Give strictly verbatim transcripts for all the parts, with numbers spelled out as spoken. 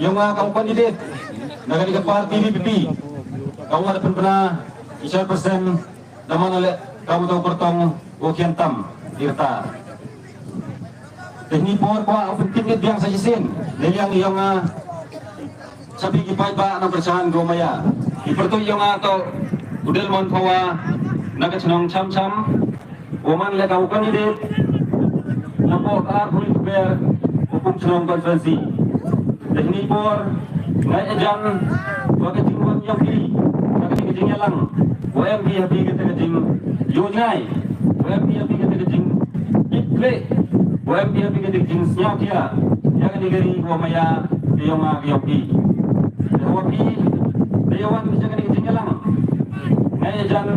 Ïa nga ka u candidate na kane ka party VPP, ka u la pynbna i chairperson namar leh ka u dei u kyrtong u Khian Tam Tirta. Te hynne por kwah u pynkit biang sa shisien na liang ïa nga sha phi ki paidbah nongkyrshan ko maya. Ki pyrtuit ïa nga to u Delmon Phawa na ka chnong Cham Cham. U man leh ka u candidate na poh ka arphew kper u kum chnong constituency. Te hynne por nga ïajan wa ka jingwan ïa phi, wa ka jingïalang, wa em phi ha phi ka jingïohnai, wa em phi ha phi ka jingkitkhlieh, wa em phi ha phi ka jingsngewkhia ïa kane ka ri wa maya ka ïong nga ka ïong phi. Te wa phi te ïawan ïa kane ka jingïalang. Nga ïajan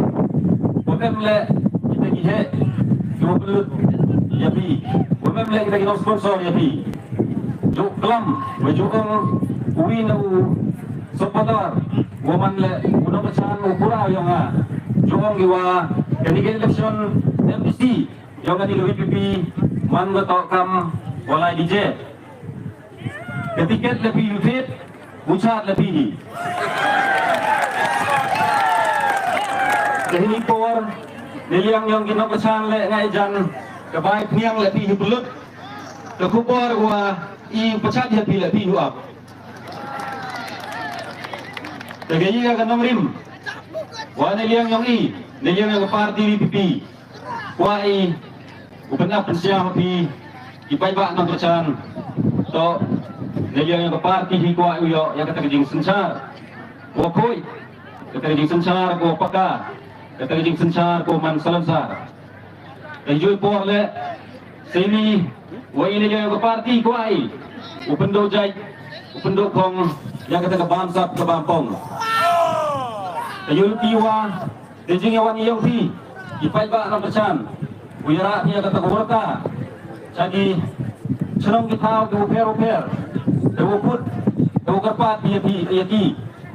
wa em leh kita ki heh ki wa pynlut ïa phi, wa em leh kita ki nong sponsor ïa phi. Ju klam wa ju ong uwi na u supporter wa man leh u nongkyrshan u pura ïong nga. Ju ong ki wa kane ka election MDC ïong kane ka VPP man ka toh kam wa lai DJ. Ka tiket la phi u thied, u chad la phi hi. Te hynne por na liang ïong ki nongkyrshan leh nga ïajan ka bai pniang la phi hi pynlut. Ka khubor wa i pachat ïa phi la phi u ap. Te ka ïa ka nongrim wa na liang ïong i, na liang ïong ka party VPP. Kwah i u pynap pynsiaw ha phi ki paidbah nongkyrshan. To na liang ïa ka party hi kwah u ïoh ïa kata ka jingsynshar wa khuid, kata ka jingsynshar ko paka, kata ka jingsynshar ko man salonsar. Ka jui por leh sini wa i na liang ïa ka party kwah i u pynduh jait, u pynduh khong ïa kata ka bamsap ka bampong. Ka jui ti wa Te jingïawan ïong phi ki paidbah nongkyrshan u ïarap ïa kata ka warta sha ki shnong ki thaw ki u pher u pher. Te u put te u kyrpad ïa phi ïa ki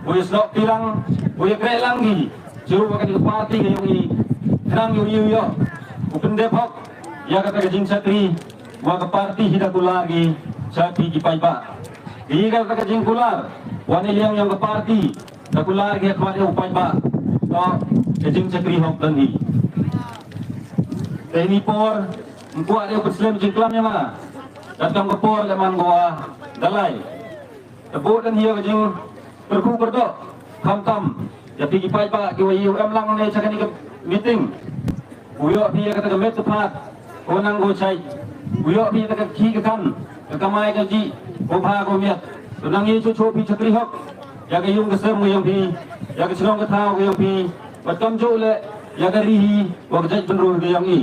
u ïasnoh tilang u ïakhreh lang ki shuh wa kata ka party ka ïong i khnang ïa u ïoh u pyndep hok ïa kata ka jingshakri wa ka party hi da kular ki sha phi ki paidbah. Ki ïa kata ka jingkular wa ne liang ïong ka party da kular ki ha khmat ïa u paidbah. To ka jingshakri hok dang hi. Te hynne por ym kwah ïa u pynslem jingklam ïa nga. Katkam ka por leh man ko wa da lai. Te bud dang hi ïa ka jingpyrkhu pyrdoh khamtam ïa phi ki paidbah ki wa ïa u em lang ne cha kane ka meeting. U ïoh phi ïa kata ka met ka phad ko nang ko chai. U ïoh phi ïa kata ka khih ka khan ka kamai ka jih ko bha ko miat. To nang ïa shuh shuh phi shakri hok ïa ka ïung ka sem ka ïong phi, ïa ka shnong ka thaw ka ïong phi, bad kamjooh leh ïa ka ri hi wa ka jaitbynriew ka ïong i.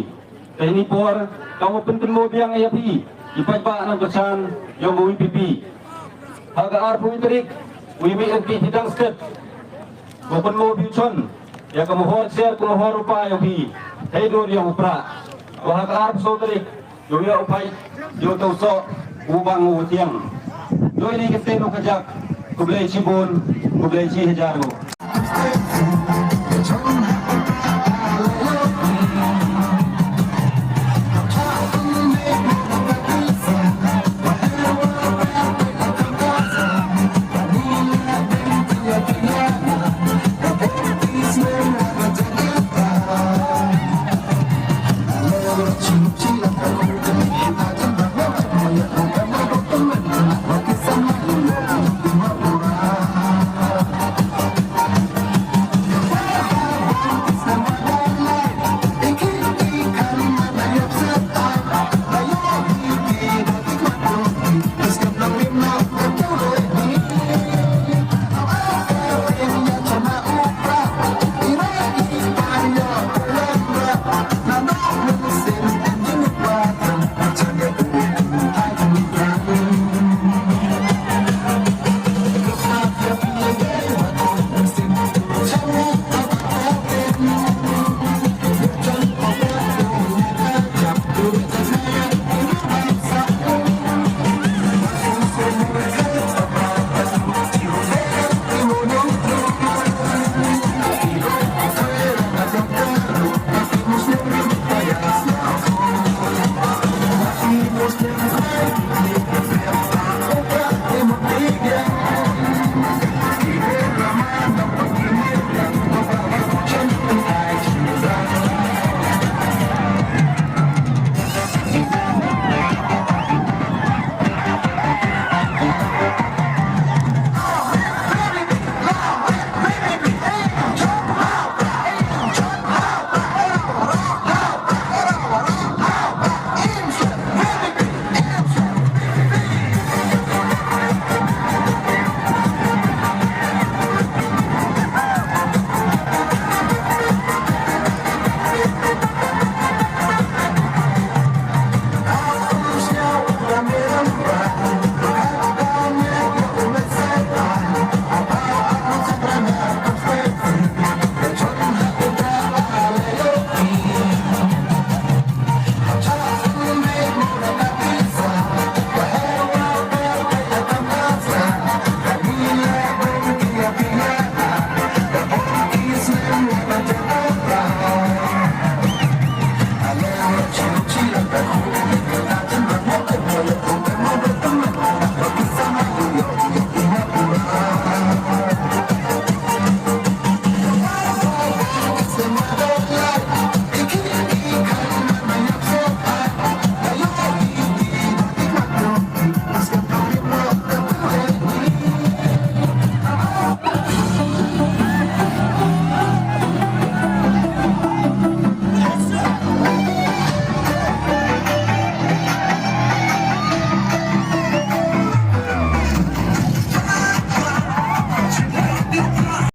Te hynne por ka wa pynkynmaw biang ïa phi ki paidbah nongkyrshan ïong ka VPP. Ha ka arphew tarik u ïa mih lynti phi dang step. Wa pynmaw biang chon ïa ka mohor ksiar ka mohor rupa ïong phi hei dur ïong u prah. Wa ha ka arphew saw tarik ïong ïa u phai ïong tau soh u bang u tiang. Doi ni ka ten u ka jak. Khublei chibun, khublei chi hajar nguh.